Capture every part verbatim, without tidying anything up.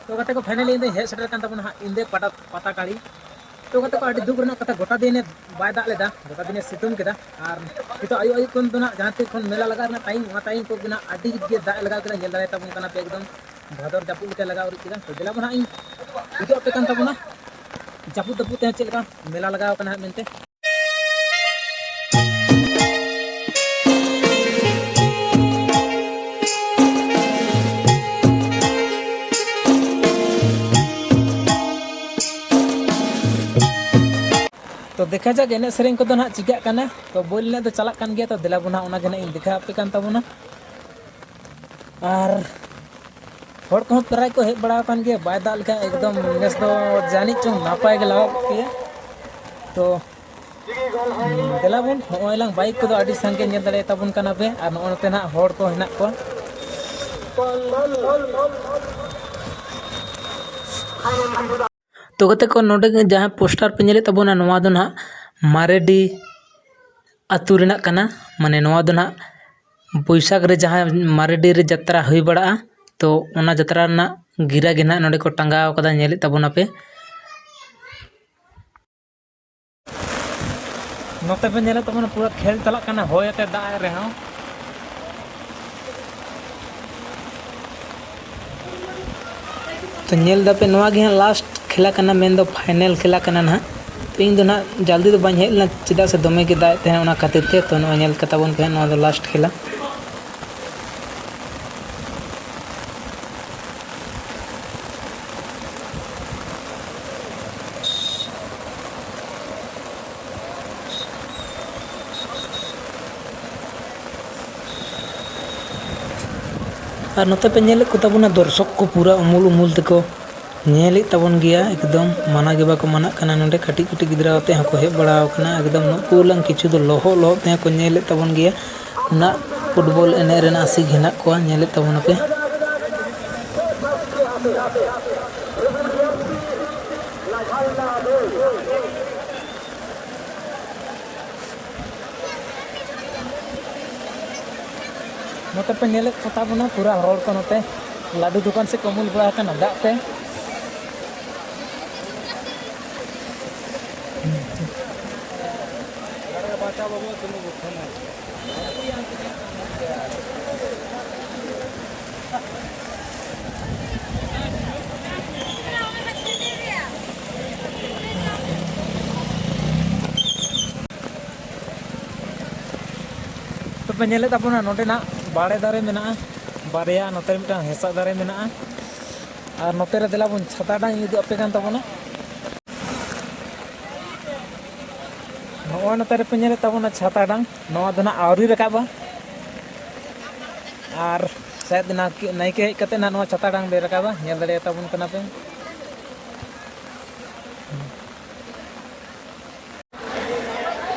ᱛᱚ ᱜᱟᱛᱮ ᱠᱚ, finally ᱤᱧ ᱫᱚᱧ ᱦᱮᱡ ᱥᱮᱴᱮᱨ ᱠᱟᱱ ᱛᱟᱵᱚᱱᱟ ᱦᱟᱸᱜ ᱤᱱᱫᱮ ᱯᱟᱴᱟ ᱯᱟᱛᱟ ᱠᱟᱲᱤ᱾ ᱛᱚ ᱜᱟᱛᱮ ᱠᱚ, ᱟᱹᱰᱤ ᱫᱩᱠ ᱨᱮᱱᱟᱜ ᱠᱟᱛᱷᱟ, ᱜᱚᱴᱟ ᱫᱤᱱᱮ ᱵᱟᱭ ᱫᱟᱜ ᱞᱮᱫᱟ, ᱜᱚᱴᱟ ᱫᱤᱱᱮ ᱥᱤᱛᱩᱝ ᱠᱮᱫᱟ᱾ ᱟᱨ ᱱᱤᱛᱚᱜ ᱟᱹᱭᱩᱵ ᱟᱹᱭᱩᱵ ᱠᱷᱚᱱ ᱫᱚ ᱱᱟᱜ ᱡᱟᱦᱟᱸ ᱛᱤᱱ ᱠᱷᱚᱱ ᱢᱮᱞᱟ ᱞᱟᱜᱟᱜ ᱨᱮᱱᱟᱜ ᱴᱟᱭᱤᱢ, ᱚᱱᱟ ᱴᱟᱭᱤᱢ ᱠᱚ ᱜᱮ ᱱᱟᱜ ᱟᱹᱰᱤ ᱜᱮ ᱫᱟᱜ ᱮ ᱞᱟᱜᱟᱣ ᱠᱮᱫᱟ᱾ ᱧᱮᱞ ᱫᱟᱲᱮᱭᱟᱜ ᱛᱟᱵᱚᱱ ᱠᱟᱱᱟ ᱯᱮ, ᱮᱠᱫᱚᱢ ᱵᱷᱟᱫᱚᱨ ᱡᱟᱹᱯᱩᱫ ᱞᱮᱠᱟ ᱞᱟᱜᱟᱣ ᱩᱨᱤᱡ ᱠᱮᱫᱟ᱾ ᱛᱚ ᱫᱮᱞᱟ ᱵᱚᱱ ᱦᱟᱸᱜ ᱤᱧ ᱩᱫᱩᱜ ᱟᱯᱮ ᱠᱟᱱ ᱛᱟᱵᱚᱱᱟ ᱡᱟᱹᱯᱩᱫ ᱡᱟᱹᱯᱩᱫ ᱛᱮ ᱪᱮᱫ ᱞᱮᱠᱟ ᱢᱮᱞᱟ ᱞᱟᱜᱟᱣ ᱠᱟᱱᱟ ᱦᱟᱸᱜ ᱢᱮᱱᱛᱮ᱾ ᱛᱚ ᱫᱮᱠᱷᱟ ᱡᱟᱠ ᱮᱱᱮᱡ ᱥᱮᱨᱮᱧ ᱠᱚᱫᱚ ᱱᱟᱦᱟᱜ ᱪᱤᱠᱟᱹᱜ ᱠᱟᱱᱟ᱾ ᱛᱚ ᱵᱚᱞ ᱮᱱᱮᱡ ᱫᱚ ᱪᱟᱞᱟᱜ ᱠᱟᱱ ᱜᱮᱭᱟ, ᱛᱚ ᱫᱮᱞᱟ ᱵᱚᱱ ᱱᱟᱦᱟᱜ ᱚᱱᱟ ᱜᱮ ᱱᱟᱦᱟᱜ ᱤᱧ ᱫᱮᱠᱷᱟᱣ ᱟᱯᱮ ᱠᱟᱱ ᱛᱟᱵᱚᱱᱟ᱾ ᱟᱨ ᱦᱚᱲ ᱠᱚᱦᱚᱸ ᱯᱨᱟᱭ ᱠᱚ ᱦᱮᱡ ᱵᱟᱲᱟ ᱟᱠᱟᱱ ᱜᱮᱭᱟ, ᱵᱟᱭ ᱫᱟᱜ ᱞᱮᱠᱷᱟᱱ ᱮᱠᱫᱚᱢ ᱱᱮᱥ ᱫᱚ ᱡᱟᱹᱱᱤᱡ ᱪᱚᱝ ᱱᱟᱯᱟᱭ ᱜᱮ ᱞᱟᱜᱟᱣ ᱠᱚᱜ ᱠᱮᱭᱟ᱾ ᱛᱚ ᱫᱮᱞᱟ ᱵᱚᱱ, ᱱᱚᱜᱼᱚᱭ ᱞᱟᱝ ᱵᱟᱭᱤᱠ ᱠᱚᱫᱚ ᱟᱹᱰᱤ ᱥᱟᱸᱜᱮ ᱧᱮᱞ ᱫᱟᱲᱮᱭᱟᱛᱟ ᱵᱚᱱ ᱠᱟᱱᱟ ᱯᱮ, ᱟᱨ ᱱᱚᱜᱼᱚ ᱱᱚᱛᱮ ᱱᱟᱦᱟᱜ ᱦᱚᱲ ᱠᱚ ᱦᱮᱱᱟᱜ ᱠᱚᱣᱟ᱾ ᱛᱚ ᱜᱟᱛᱮ ᱠᱚ, ᱱᱚᱰᱮ ᱡᱟᱦᱟᱸ ᱯᱳᱥᱴᱟᱨ ᱯᱮ ᱧᱮᱞᱮᱫ ᱛᱟᱵᱚᱱᱟ, ᱱᱚᱣᱟ ᱫᱚ ᱱᱟᱦᱟᱜ ᱢᱟᱨᱮᱰᱤ ᱟᱹᱛᱩ ᱨᱮᱱᱟᱜ ᱠᱟᱱᱟ᱾ ᱢᱟᱱᱮ ᱱᱚᱣᱟ ᱫᱚ ᱱᱟᱦᱟᱜ ᱵᱳᱭᱥᱟᱠᱷ ᱨᱮ ᱡᱟᱦᱟᱸ ᱢᱟᱨᱮᱰᱤ ᱨᱮ ᱡᱟᱛᱨᱟ ᱦᱩᱭ ᱵᱟᱲᱟᱜᱼᱟ, ᱛᱚ ᱚᱱᱟ ᱡᱟᱛᱨᱟ ᱨᱮᱱᱟᱜ ᱜᱤᱨᱟ ᱜᱮ ᱱᱟᱦᱟᱜ ᱱᱚᱰᱮ ᱠᱚ ᱴᱟᱸᱜᱟᱣ ᱠᱟᱫᱟ, ᱧᱮᱞᱮᱫ ᱛᱟᱵᱚᱱᱟᱯᱮ᱾ ᱱᱚᱛᱮ ᱯᱮ ᱧᱮᱞᱮᱫ ᱛᱟᱵᱚᱱᱟ, ᱯᱩᱨᱟᱹ ᱠᱷᱮᱞ ᱪᱟᱞᱟᱜ ᱠᱟᱱᱟ, ᱦᱚᱭ ᱟᱛᱮ ᱫᱟᱜ ᱮ ᱨᱮᱦᱚᱸ᱾ ᱛᱚ ᱧᱮᱞ ᱫᱟᱯᱮ, ᱱᱚᱣᱟ ᱜᱮ ᱦᱟᱸᱜ ᱞᱟᱥᱴ ᱠᱷᱮᱞᱟ ᱠᱟᱱᱟ, ᱢᱮᱱᱫᱚ ᱯᱷᱟᱭᱱᱮᱞ ᱠᱷᱮᱞᱟ ᱠᱟᱱᱟ ᱱᱟᱦᱟᱜ᱾ ᱛᱚ ᱤᱧ ᱫᱚ ᱱᱟᱦᱟᱜ ᱡᱟᱞᱫᱤ ᱫᱚ ᱵᱟᱹᱧ ᱦᱮᱡ ᱞᱮᱱᱟ, ᱪᱮᱫᱟᱜ ᱥᱮ ᱫᱚᱢᱮ ᱜᱮ ᱫᱟᱜ ᱮᱫ ᱛᱟᱦᱮᱸᱫ, ᱚᱱᱟ ᱠᱷᱟᱹᱛᱤᱨ ᱛᱮ᱾ ᱛᱚ ᱱᱚᱜᱼᱚᱭ ᱧᱮᱞ ᱠᱟᱛᱟ ᱵᱚᱱ ᱯᱮ ᱦᱟᱸᱜ, ᱱᱚᱣᱟ ᱫᱚ ᱞᱟᱥᱴ ᱠᱷᱮᱞᱟ᱾ ᱟᱨ ᱱᱚᱛᱮ ᱯᱮ ᱧᱮᱞᱮᱫ ᱠᱚ ᱛᱟᱵᱚᱱᱟ, ᱫᱚᱨᱥᱚᱠ ᱠᱚ ᱯᱩᱨᱟᱹ ᱩᱢᱩᱞ ᱩᱢᱩᱞ ᱛᱮᱠᱚ ᱧᱮᱞᱮᱫ ᱛᱟᱵᱚᱱ ᱜᱮᱭᱟ, ᱮᱠᱫᱚᱢ ᱢᱟᱱᱟ ᱜᱮ ᱵᱟᱠᱚ ᱢᱟᱱᱟᱜ ᱠᱟᱱᱟ᱾ ᱱᱚᱰᱮ ᱠᱟᱹᱴᱤᱡ ᱠᱟᱹᱴᱤᱡ ᱜᱤᱫᱽᱨᱟᱹ ᱟᱛᱮ ᱦᱚᱸᱠᱚ ᱦᱮᱡ ᱵᱟᱲᱟ ᱟᱠᱟᱱᱟ, ᱮᱠᱫᱚᱢ ᱱᱩᱠᱩ ᱞᱟᱝ ᱠᱤᱪᱷᱩ ᱫᱚ ᱞᱚᱦᱚᱫ ᱞᱚᱦᱚᱫ ᱛᱮᱦᱚᱸ ᱠᱚ ᱧᱮᱞᱮᱫ ᱛᱟᱵᱚᱱ ᱜᱮᱭᱟ᱾ ᱚᱱᱟ ᱯᱷᱩᱴᱵᱚᱞ ᱮᱱᱮᱡ ᱨᱮᱱᱟᱜ ᱟᱥᱤᱠ ᱦᱮᱱᱟᱜ ᱠᱚᱣᱟ, ᱧᱮᱞᱮᱫ ᱛᱟᱵᱚᱱᱟᱯᱮ᱾ ᱱᱚᱛᱮ ᱯᱮ ᱧᱮᱞᱮᱫ ᱠᱚ ᱛᱟᱵᱚᱱᱟ ᱯᱩᱨᱟᱹ ᱦᱚᱲ ᱠᱚ ᱱᱚᱛᱮ ᱞᱟᱹᱰᱩ ᱫᱚᱠᱟᱱ ᱥᱮᱫ ᱠᱚ ᱩᱢᱩᱞ ᱵᱟᱲᱟ ᱟᱠᱟᱱᱟ ᱫᱟᱜ ᱛᱮ᱾ ᱛᱚᱯᱮ ᱧᱮᱞᱮᱫ ᱛᱟᱵᱚᱱᱟ, ᱱᱚᱸᱰᱮᱱᱟᱜ ᱵᱟᱲᱮ ᱫᱟᱨᱮ ᱢᱮᱱᱟᱜᱼᱟ ᱵᱟᱨᱭᱟ, ᱱᱚᱛᱮ ᱨᱮ ᱢᱤᱫᱴᱟᱝ ᱦᱮᱸᱥᱟᱜ ᱫᱟᱨᱮ ᱢᱮᱱᱟᱜᱼᱟ᱾ ᱟᱨ ᱱᱚᱛᱮ ᱨᱮ ᱫᱮᱞᱟ ᱵᱚᱱ ᱪᱷᱟᱛᱟ ᱰᱟᱝ ᱤᱧ ᱩᱫᱩᱜ ᱟᱯᱮ ᱠᱟᱱ ᱛᱟᱵᱚᱱᱟ᱾ ᱱᱚᱜᱼᱚᱭ ᱱᱚᱛᱮ ᱨᱮᱯᱮ ᱧᱮᱞᱮᱫ ᱛᱟᱵᱚᱱᱟ ᱪᱷᱟᱛᱟ ᱰᱟᱝ, ᱱᱚᱣᱟ ᱫᱚ ᱱᱟᱜ ᱟᱹᱣᱨᱤ ᱨᱟᱠᱟᱵᱟ᱾ ᱟᱨ ᱥᱟᱭᱮᱫ ᱱᱟᱭᱠᱮ, ᱱᱟᱭᱠᱮ ᱦᱮᱡ ᱠᱟᱛᱮ ᱱᱟᱜ ᱱᱚᱣᱟ ᱪᱷᱟᱛᱟ ᱰᱟᱝ ᱵᱮ ᱨᱟᱠᱟᱵᱟ, ᱧᱮᱞ ᱫᱟᱲᱮᱭᱟᱛᱟ ᱵᱚᱱ ᱠᱟᱱᱟ ᱯᱮ᱾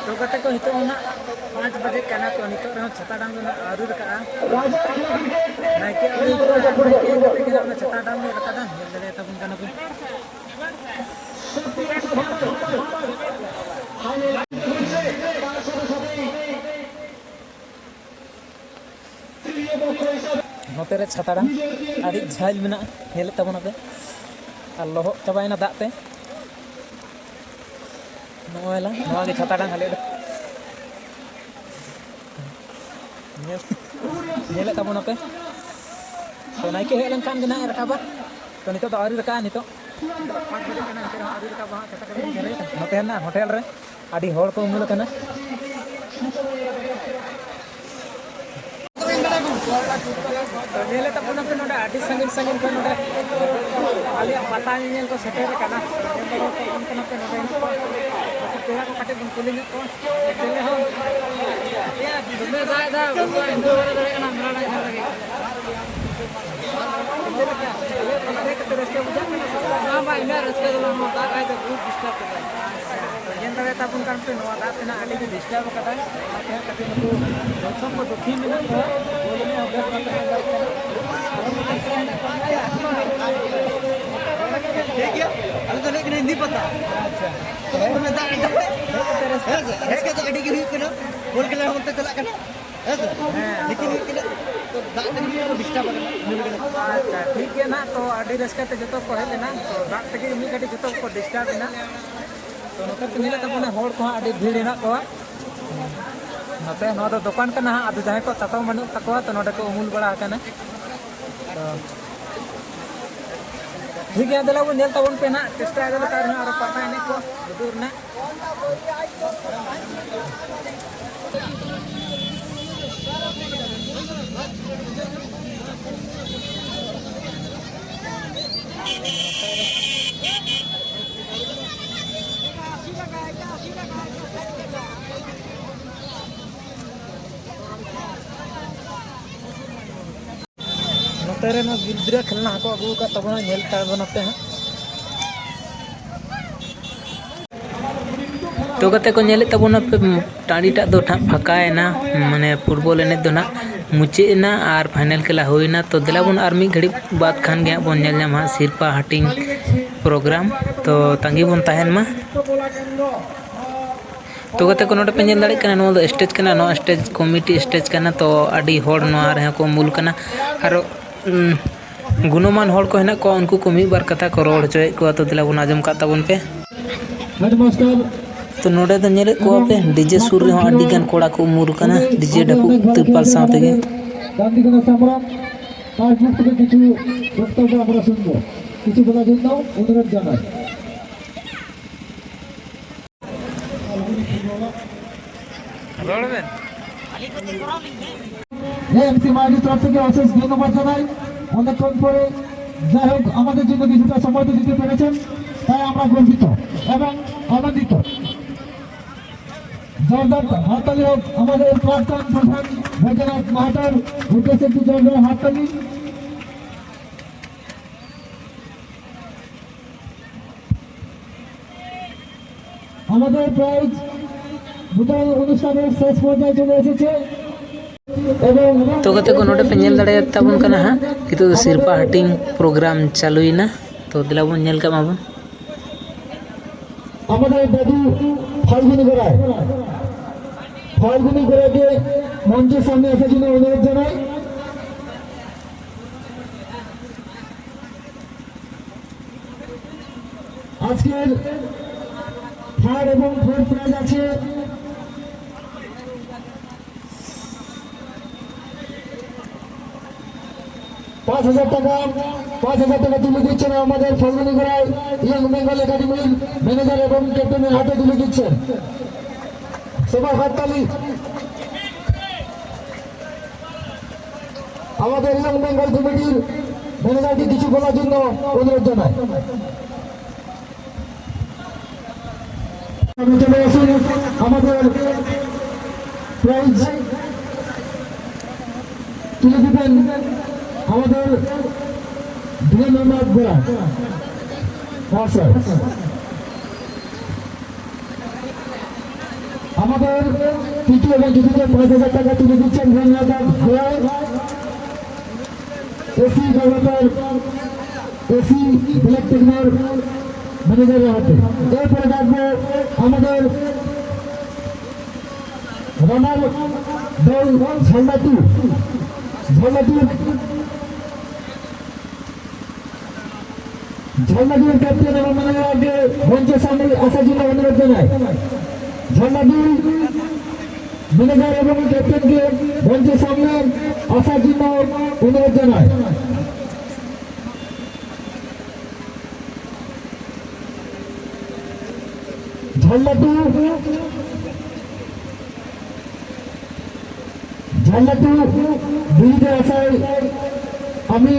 ᱛᱚ ᱜᱟᱛᱮ ᱠᱚ, ᱱᱤᱛᱚᱜ ᱦᱚᱸ ᱱᱟᱜ ᱯᱟᱸᱪ ᱵᱟᱡᱮ ᱠᱟᱱᱟ, ᱛᱚ ᱱᱤᱛᱚᱜ ᱨᱮᱦᱚᱸ ᱪᱷᱟᱛᱟ ᱰᱟᱝ ᱫᱚ ᱱᱟᱜ ᱟᱹᱣᱨᱤ ᱨᱟᱠᱟᱵᱼᱟ᱾ ᱱᱟᱭᱠᱮ ᱟᱹᱣᱨᱤ ᱦᱤᱡᱩᱜᱼᱟ, ᱱᱟᱭᱠᱮ ᱦᱮᱡ ᱠᱟᱛᱮ ᱜᱮ ᱱᱟᱜ ᱚᱱᱟ ᱪᱷᱟᱛᱟ ᱰᱟᱝ ᱫᱚ ᱨᱟᱠᱟᱵᱟ, ᱧᱮᱞ ᱫᱟᱲᱮᱭᱟᱛᱟ ᱵᱚᱱ ᱠᱟᱱᱟ ᱯᱮ᱾ ᱨᱮ ᱪᱷᱟᱛᱟ ᱰᱟᱝ ᱟᱹᱰᱤ ᱡᱷᱟᱹᱞ ᱢᱮᱱᱟᱜᱼᱟ, ᱧᱮᱞᱮᱫ ᱛᱟᱵᱚᱱᱟᱯᱮ᱾ ᱟᱨ ᱞᱚᱦᱚᱫ ᱪᱟᱵᱟᱭᱮᱱᱟ ᱫᱟᱜ ᱛᱮ᱾ ᱱᱚᱜᱼᱚᱭ ᱞᱟᱝ, ᱱᱚᱣᱟ ᱜᱮ ᱪᱷᱟᱛᱟ ᱰᱟᱝ ᱟᱞᱮᱭᱟᱜ ᱫᱚ᱾ ᱧᱮᱞ, ᱧᱮᱞᱮᱫ ᱛᱟᱵᱚᱱᱟᱯᱮ᱾ ᱛᱚ, ᱱᱟᱭᱠᱮ ᱦᱮᱡ ᱞᱮᱱᱠᱷᱟᱱ ᱜᱮ ᱱᱟᱦᱟᱜ ᱮ ᱨᱟᱠᱟᱵᱟ᱾ ᱛᱚ, ᱱᱤᱛᱚᱜ ᱫᱚ ᱟᱹᱣᱨᱤ ᱨᱟᱠᱟᱵᱼᱟ᱾ ᱱᱤᱛᱚᱜ ᱯᱟᱸᱪ ᱵᱟᱡᱮ ᱠᱟᱱᱟ, ᱮᱱᱛᱮ ᱨᱮᱦᱚᱸ ᱟᱹᱣᱨᱤ ᱨᱟᱠᱟᱵᱟ ᱦᱟᱸᱜ᱾ ᱪᱷᱟᱛᱟ ᱠᱚᱫᱚ ᱡᱷᱟᱹᱞ ᱨᱮ᱾ ᱱᱚᱛᱮ ᱦᱮᱱᱟᱜ ᱦᱳᱴᱮᱞ ᱨᱮ ᱟᱹᱰᱤ ᱦᱚᱲ ᱠᱚ ᱩᱢᱩᱞ ᱟᱠᱟᱱᱟ᱾ ᱧᱮᱞᱮ ᱛᱟᱵᱚᱱᱟ ᱯᱮ ᱱᱚᱰᱮ ᱟᱹᱰᱤ ᱥᱟᱺᱜᱤᱧ ᱥᱟᱺᱜᱤᱧ ᱠᱷᱚᱱ ᱱᱚᱰᱮ ᱟᱞᱮᱭᱟᱜ ᱯᱟᱛᱟ ᱧᱮᱧᱮᱞ ᱠᱚ ᱥᱮᱴᱮᱨ ᱟᱠᱟᱱᱟ᱾ ᱧᱮᱞ ᱛᱟᱵᱚᱱ ᱯᱮ ᱱᱚᱰᱮ ᱦᱮᱱᱟᱜ ᱠᱚᱣᱟ᱾ ᱯᱮᱲᱟ ᱠᱚ ᱠᱟᱹᱴᱤᱡ ᱵᱚᱱ ᱠᱩᱞᱤ ᱧᱚᱜ ᱠᱚᱣᱟ᱾ ᱪᱮᱞᱮ ᱦᱚᱸ ᱫᱚᱢᱮ ᱫᱟᱜ ᱮᱫᱟ, ᱵᱟᱵᱟ, ᱤᱧ ᱫᱚ ᱵᱟᱞᱮ ᱫᱟᱲᱮᱭᱟᱜ ᱠᱟᱱᱟ, ᱢᱮᱞᱟ ᱨᱮ ᱧᱮᱞ ᱞᱟᱹᱜᱤᱫ᱾ ᱪᱮᱫ ᱞᱮᱠᱟ? ᱟᱞᱮᱭᱟᱜ ᱯᱟᱛᱟ ᱧᱮᱞ ᱠᱟᱛᱮ ᱨᱟᱹᱥᱠᱟᱹ ᱵᱩᱡᱷᱟᱹᱜ ᱠᱟᱱᱟ ᱥᱮ ᱵᱟᱝ? ᱵᱟᱝ, ᱵᱟᱝ, ᱤᱱᱟᱹᱜ ᱨᱟᱹᱥᱠᱟᱹ ᱫᱚ ᱵᱟᱝ, ᱱᱚᱣᱟ ᱫᱟᱜ ᱟᱭ ᱫᱚ ᱵᱚᱦᱩᱛ ᱰᱤᱥᱴᱟᱵ ᱠᱮᱫᱟᱭ᱾ ᱧᱮᱞ ᱫᱟᱲᱮᱭᱟᱛᱟ ᱵᱚᱱ ᱠᱟᱱ ᱯᱮ, ᱱᱚᱣᱟ ᱫᱟᱜ ᱛᱮᱱᱟᱜ ᱟᱹᱰᱤ ᱜᱮ ᱰᱤᱥᱴᱟᱵ ᱟᱠᱟᱫᱟᱭ᱾ ᱚᱱᱟᱛᱮ ᱦᱟᱸᱜ ᱠᱟᱹᱴᱤᱡ ᱱᱩᱠᱩ ᱫᱚᱨᱥᱚᱠ ᱠᱚ ᱫᱩᱠᱷᱤ ᱢᱮᱱᱟᱜ ᱠᱚᱣᱟ, ᱵᱚᱞ ᱮᱱᱮᱡ ᱦᱚᱸ ᱵᱮᱥ ᱵᱟᱠᱚ ᱧᱮᱞ ᱫᱟᱲᱮᱭᱟᱜ ᱠᱟᱱᱟ᱾ ᱴᱷᱤᱠ ᱜᱮᱭᱟ, ᱟᱞᱮ ᱫᱚ ᱞᱟᱹᱭ ᱠᱟᱱᱟ ᱦᱤᱱᱫᱤ ᱯᱟᱛᱟ᱾ ᱟᱪᱪᱷᱟ᱾ ᱫᱚᱢᱮ ᱫᱟᱜ ᱮᱫᱟᱭ᱾ ᱦᱮᱸ ᱥᱮ? ᱨᱟᱹᱥᱠᱟᱹ ᱫᱚ ᱟᱹᱰᱤ ᱜᱮ ᱦᱩᱭᱩᱜ ᱠᱟᱱᱟ, ᱵᱚᱞ ᱠᱷᱮᱞᱟ ᱦᱚᱸ ᱚᱱᱛᱮ ᱪᱟᱞᱟᱜ ᱠᱟᱱᱟ᱾ ᱦᱮᱸ ᱥᱮ? ᱦᱮᱸ, ᱞᱮᱠᱤᱱ ᱦᱩᱭᱩᱜ ᱠᱟᱱᱟ, ᱛᱚ ᱫᱟᱜ ᱛᱮᱜᱮ ᱰᱤᱥᱴᱟᱵ ᱟᱠᱟᱱᱟ᱾ ᱟᱪᱪᱷᱟ, ᱴᱷᱤᱠ ᱜᱮᱭᱟ ᱱᱟᱦᱟᱜ, ᱛᱚ ᱟᱹᱰᱤ ᱨᱟᱹᱥᱠᱟᱹ ᱛᱮ ᱡᱚᱛᱚ ᱠᱚ ᱦᱮᱡ ᱞᱮᱱᱟ, ᱛᱚ ᱫᱟᱜ ᱛᱮᱜᱮ ᱢᱤᱫ ᱜᱷᱟᱹᱲᱤᱡ ᱡᱚᱛᱚ ᱠᱚ ᱰᱤᱥᱴᱟᱵ ᱮᱱᱟ᱾ ᱛᱚ ᱱᱚᱛᱮ ᱯᱮ ᱧᱮᱞᱮᱫ ᱛᱟᱵᱚᱱᱟ, ᱦᱚᱲ ᱠᱚᱦᱚᱸ ᱟᱹᱰᱤ ᱵᱷᱤᱲ ᱦᱮᱱᱟᱜ ᱠᱚᱣᱟ᱾ ᱱᱚᱛᱮ ᱱᱚᱣᱟ ᱫᱚ ᱫᱚᱠᱟᱱ ᱠᱟᱱᱟ ᱦᱟᱸᱜ, ᱟᱫᱚ ᱡᱟᱦᱟᱸᱭ ᱠᱚ ᱪᱟᱛᱚᱢ ᱵᱟᱹᱱᱩᱜ ᱛᱟᱠᱚᱣᱟ, ᱛᱚ ᱱᱚᱰᱮ ᱠᱚ ᱩᱢᱩᱞ ᱵᱟᱲᱟ ᱟᱠᱟᱱᱟ᱾ ᱛᱚ ᱴᱷᱤᱠ ᱜᱮᱭᱟ, ᱫᱮᱞᱟ ᱵᱚᱱ ᱧᱮᱞ ᱛᱟᱵᱚᱱ ᱯᱮ ᱱᱟᱦᱟᱜ, ᱪᱮᱥᱴᱟᱭ ᱫᱟᱞᱮ ᱛᱟᱣ ᱨᱮᱦᱚᱸ ᱟᱨᱚ ᱯᱟᱛᱟ ᱮᱱᱮᱡ ᱠᱚ ᱩᱫᱩᱜ ᱨᱮᱱᱟᱜ᱾ ᱱᱚᱛᱮ ᱨᱮ ᱱᱚᱣᱟ ᱜᱤᱫᱽᱨᱟᱹ ᱠᱷᱮᱞᱱᱟ ᱦᱚᱸᱠᱚ ᱟᱹᱜᱩ ᱟᱠᱟᱫ ᱛᱟᱵᱚᱱᱟ, ᱧᱮᱞ ᱛᱟᱵᱚᱱᱟᱯᱮ ᱦᱟᱸᱜ᱾ ᱛᱚ ᱜᱟᱛᱮ ᱠᱚ, ᱧᱮᱞᱮᱫ ᱛᱟᱵᱚᱱᱟᱯᱮ, ᱴᱟᱺᱰᱤᱴᱟᱜ ᱫᱚ ᱱᱟᱦᱟᱜ ᱯᱷᱟᱸᱠᱟᱭᱮᱱᱟ, ᱢᱟᱱᱮ ᱯᱷᱩᱴᱵᱚᱞ ᱮᱱᱮᱡ ᱫᱚ ᱱᱟᱦᱟᱜ ᱢᱩᱪᱟᱹᱫ ᱮᱱᱟ ᱟᱨ ᱯᱷᱟᱭᱱᱮᱞ ᱠᱷᱮᱞᱟ ᱦᱩᱭᱱᱟ᱾ ᱛᱚ ᱫᱮᱞᱟ ᱵᱚᱱ ᱟᱨ ᱢᱤᱫ ᱜᱷᱟᱹᱲᱤᱡ ᱵᱟᱫᱽ ᱠᱷᱟᱱ ᱜᱮ ᱦᱟᱸᱜ ᱵᱚᱱ ᱧᱮᱞ ᱧᱟᱢᱟ ᱦᱟᱸᱜ ᱥᱤᱨᱯᱟ ᱦᱟᱹᱴᱤᱧ ᱯᱨᱳᱜᱨᱟᱢ᱾ ᱛᱚ ᱛᱟᱺᱜᱤ ᱵᱚᱱ ᱛᱟᱦᱮᱱ ᱢᱟ᱾ ᱛᱚ ᱜᱟᱛᱮ ᱠᱚ, ᱱᱚᱰᱮ ᱯᱮ ᱧᱮᱞ ᱫᱟᱲᱮᱭᱟᱜ ᱠᱟᱱᱟ, ᱱᱚᱣᱟ ᱫᱚ ᱥᱴᱮᱡᱽ ᱠᱟᱱᱟ᱾ ᱱᱚᱣᱟ ᱥᱴᱮᱡᱽ ᱠᱚᱢᱤᱴᱤ ᱥᱴᱮᱡᱽ ᱠᱟᱱᱟ, ᱛᱚ ᱟᱹᱰᱤ ᱦᱚᱲ ᱱᱚᱣᱟ ᱨᱮᱦᱚᱸ ᱠᱚ ᱩᱢᱩᱞ ᱠᱟᱱᱟ᱾ ᱟᱨᱚ, ᱩᱢ, ᱜᱩᱱᱚᱢᱟᱱ ᱦᱚᱲ ᱠᱚ ᱦᱮᱱᱟᱜ ᱠᱚᱣᱟ, ᱩᱱᱠᱩ ᱠᱚ ᱢᱤᱫ ᱵᱟᱨ ᱠᱟᱛᱷᱟ ᱠᱚ ᱨᱚᱲ ᱦᱚᱪᱚᱭᱮᱫ ᱠᱚᱣᱟ, ᱛᱚ ᱫᱮᱞᱟ ᱵᱚᱱ ᱟᱸᱡᱚᱢ ᱠᱟᱜ ᱛᱟᱵᱚᱱ ᱯᱮ᱾ ᱦᱮᱰᱢᱟᱥᱴᱟᱨ ᱛᱚ ᱱᱚᱰᱮ ᱫᱚ ᱧᱮᱞᱮᱫ ᱠᱚᱣᱟ ᱯᱮ, ᱰᱤᱡᱮ ᱥᱩᱨ ᱨᱮᱦᱚᱸ ᱟᱹᱰᱤ ᱜᱟᱱ ᱠᱚᱲᱟ ᱠᱚ ᱩᱢᱩᱞ ᱠᱟᱱᱟ, ᱰᱤᱡᱮ ᱰᱷᱟᱹᱠᱩ ᱛᱤᱨᱯᱟᱞ ᱥᱟᱶ ᱛᱮᱜᱮ᱾ ᱜᱟᱱᱫᱷᱤ ᱠᱟᱱᱟ ᱥᱟᱢᱵᱽᱨᱟᱢ, ᱛᱟᱨ ᱢᱩᱠ ᱛᱮᱜᱮ ᱠᱤᱪᱷᱩ ᱵᱚᱠᱛᱚᱵᱵᱚ ᱟᱵᱚ ᱥᱩᱱᱵᱚ, ᱠᱤᱪᱷᱩ ᱵᱚᱞᱟ ᱡᱚᱱᱱᱚ ᱚᱱᱩᱨᱳᱫᱷ ᱡᱟᱱᱟᱭ᱾ ᱨᱚᱲ ᱵᱮᱱ᱾ ᱮ ᱮᱢ ᱥᱤ মার্কেট তরফ থেকে অশেষ ধন্যবাদ জানাই। অনেকক্ষণ পরে, যাই হোক, আমাদের জন্য কিছুটা সময় তো দিতে পেরেছেন, তাই আমরা গর্বিত এবং আনন্দিত। জোরদার হাততালি হোক আমাদের প্রাক্তন প্রধান বৈদ্যনাথ মাহাতোর উদ্দেশ্যে একটি জোরদার হাততালি। আমাদের প্রাইজ বিতরণ অনুষ্ঠানের শেষ পর্যায়ে চলে এসেছে এবং তো ᱜᱟᱛᱮ ᱠᱚ, ᱱᱚᱰᱮ ᱯᱮ ᱧᱮᱞ ᱫᱟᱲᱮᱭᱟᱜ ᱛᱟᱵᱚᱱ ᱠᱟᱱᱟ ᱦᱟᱸᱜ, ᱱᱤᱛᱚᱜ ᱫᱚ ᱥᱤᱨᱯᱟ ᱦᱟᱹᱴᱤᱧ ᱯᱨᱳᱜᱨᱟᱢ ᱪᱟᱹᱞᱩᱭᱮᱱᱟ᱾ ᱛᱚ ᱫᱮᱞᱟ ᱵᱚᱱ ᱧᱮᱞ ᱠᱟᱜ ᱢᱟᱵᱚᱱ᱾ আমাদের দাদু ফাল্গুনী গোড়ায়, ফাল্গুনী গোড়াকে মঞ্চের সামনে আসার জন্য অনুরোধ জানাই। আজকের থার্ড এবং ফোর্থ প্রাইজ আছে পাঁচ হাজার টাকা। পাঁচ হাজার টাকা তুলে দিচ্ছেন আমাদের ফাল্গুনী গোড়ায় ইয়ং বেঙ্গল একাডেমির ম্যানেজার এবং ক্যাপ্টেনের হাতে তুলে দিচ্ছেন। সবার হাততালি। আমাদের ইয়ং বেঙ্গল কমিটির ম্যানেজারকে কিছু বলার জন্য অনুরোধ জানাই। চলে আসুন আমাদের প্রাইজ তুলে দিবেন আমাদের ধীরেন্দ্রনাথ গোড়া। হ্যাঁ স্যার, আমাদের তৃতীয় এবং চতুর্থ পাঁচ হাজার টাকা তুলে দিচ্ছেন ধীরেন্দ্রনাথ গোড়া। এসি ডেভেলপার, এসি ব্ল্যাক টেকনোর ম্যানেজারের হাতে। এরপরে ডাকবো আমাদের ᱚᱱᱟ ᱫᱚᱞ ᱡᱷᱟᱞᱰᱟ ᱴᱩ, ᱡᱷᱟᱞᱰᱟ ᱴᱩ, ᱡᱷᱟᱞᱰᱟ ᱴᱩ ᱠᱮᱯᱴᱮᱱ ᱮᱵᱚᱝ ᱢᱮᱱᱮᱡᱟᱨ ᱜᱮ ᱢᱚᱧᱪᱚ ᱥᱟᱢᱱᱮ ᱟᱥᱟ ᱡᱤᱱ ᱚᱱᱩᱨᱳᱫᱷ ᱡᱟᱱᱟᱭ᱾ ᱡᱷᱟᱞᱰᱟ ᱴᱩ ᱢᱮᱱᱮᱡᱟᱨ ᱮᱵᱚᱝ ᱠᱮᱯᱴᱮᱱ ᱜᱮ ᱢᱚᱧᱪᱚ ᱥᱟᱢᱱᱮ ᱟᱥᱟ ᱡᱤᱱ ᱚᱱᱩᱨᱳᱫᱷ ᱡᱟᱱᱟᱭ᱾ ঝাললাটু, ঝাললাটু বিজয়ীদের আশায় আমি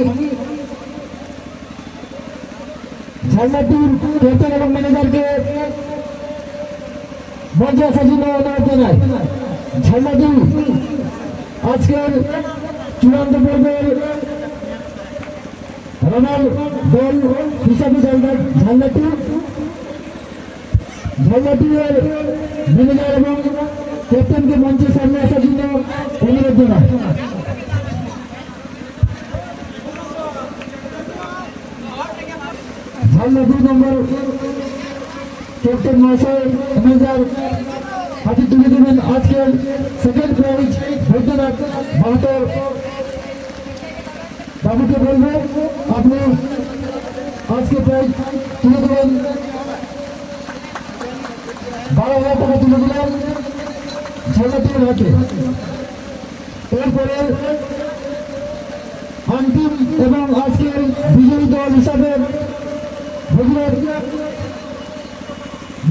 ঝাললাটুর ক্যাপ্টেন এবং ম্যানেজারকে মঞ্চে আসার জন্য অনুরোধ জানাই। ঝাললাটু আজকের চূড়ান্ত পর্বের রানার দল হিসাবে ঝালদা-, ঝালদাটি, ঝালদাটির ম্যানেজার এবং ক্যাপ্টেনকে মঞ্চের সামনে আসার জন্য অনুরোধ জানাই। ঝালদা দুই নম্বর ক্যাপ্টেন মহাশয় ম্যানেজার হাতে তুলে দেবেন আজকের সেকেন্ড প্রাইজ বৈদ্যনাথ মাহাতোর বাবুকে বলবো, আপনি আজকে প্রাইজ তুলে দেবেন, বারো হাজার টাকা তুলে দিলেন ঝালদাটির হাতে। এরপরে অন্তিম এবং আজকের বিজয়ী দল হিসাবে ভগীরথ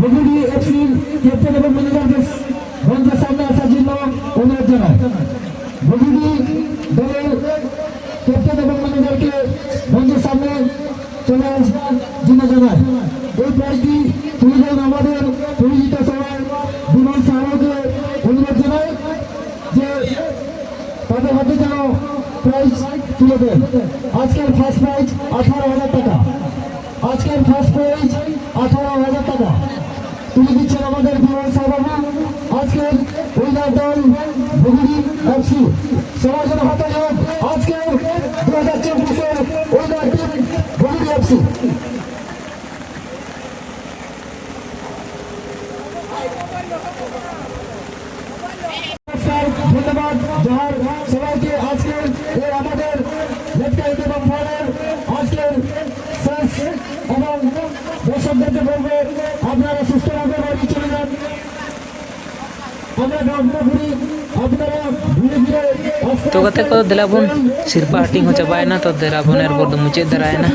বগুড়ি এফসির ক্যাপ্টেন এবং ম্যানেজারকে মঞ্চের সামনে আসার জন্য অনুরোধ জানাই। বগুড়ি দলের ক্যাপ্টেন এবং ম্যানেজারকে মঞ্চের সামনে চলে আসার জন্য জানাই। এই প্রাইজটি তুলে দেন আমাদের পরিচিত সবাই বিমল সাহাকে অনুরোধ জানাই যে তাদের হাতে যেন প্রাইজ তুলে দেন। আজকের ফার্স্ট প্রাইজ আঠারো হাজার টাকা। আজকের ফার্স্ট প্রাইজ আঠারো হাজার টাকা তুলে দিচ্ছেন আমাদের বিমল সাহাবাবু। আজকের উইনার দল বগুড়ি এফসি। সবার জন্য হাতে হোক আজকের দু হাজার চব্বিশের উইনার টিম বগুড়ি এফসি। আপনারা সুস্থভাবে বাড়ি চলে যান। আমরা কামনা করি আপনারা ধীরে ধীরে আস্তে তো গাᱛᱮ ᱠᱚ, ᱫᱮᱞᱟ ᱵᱚᱱ, ᱥᱤᱨᱯᱟᱹ ᱦᱟᱹᱴᱤᱧ ᱦᱚᱸ ᱪᱟᱵᱟᱭᱮᱱᱟ, ᱛᱚ ᱫᱮᱞᱟ ᱵᱚᱱ, ᱮᱨᱯᱚᱨ ᱫᱚ ᱢᱩᱪᱟᱹᱫ ᱫᱷᱟᱨᱟᱭᱮᱱᱟ᱾